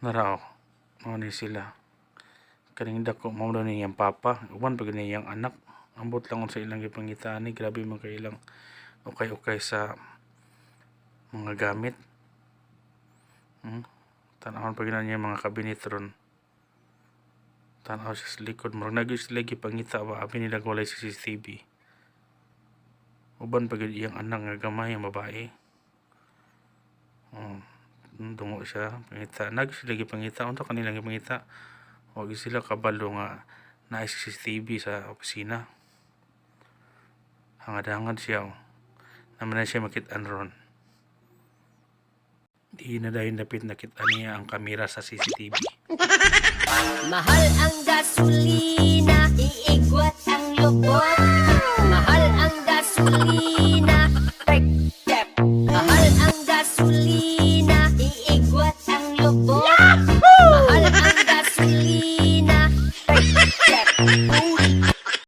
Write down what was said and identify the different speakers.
Speaker 1: Nara oh. Mao ni sila. Kaning dako mao daw ni iyang papa. Uban pa gani iyang anak. Ambot lang sa ilang gipangita ani, grabe man kay ilang ukay-ukay sa mga gamit. Tan-awon pa gina niya mga kabinet ron. Tan-aw siya sa likod. Murag naa gyud sila gipangita ba, abi nila walay CCTV. Uban pa gyud iyang anak nga gamay, ang babae. Oh, dungo siya pangita. Naa gyud sila gipangita. Unsa kanilang gipangita? Wa gyud sila kabalo nga naay CCTV sa opisina. Hangad-hangad siya oh. Naman na siya makit-an ron. Di na dayon dapit nakit-an niya ang kamera sa CCTV.
Speaker 2: Mahal ang gasolina, iigwat ang lubot. Mahal ang gasolina, mahal ang gasolina, iigwat ang lubot. Mahal ang gasolina.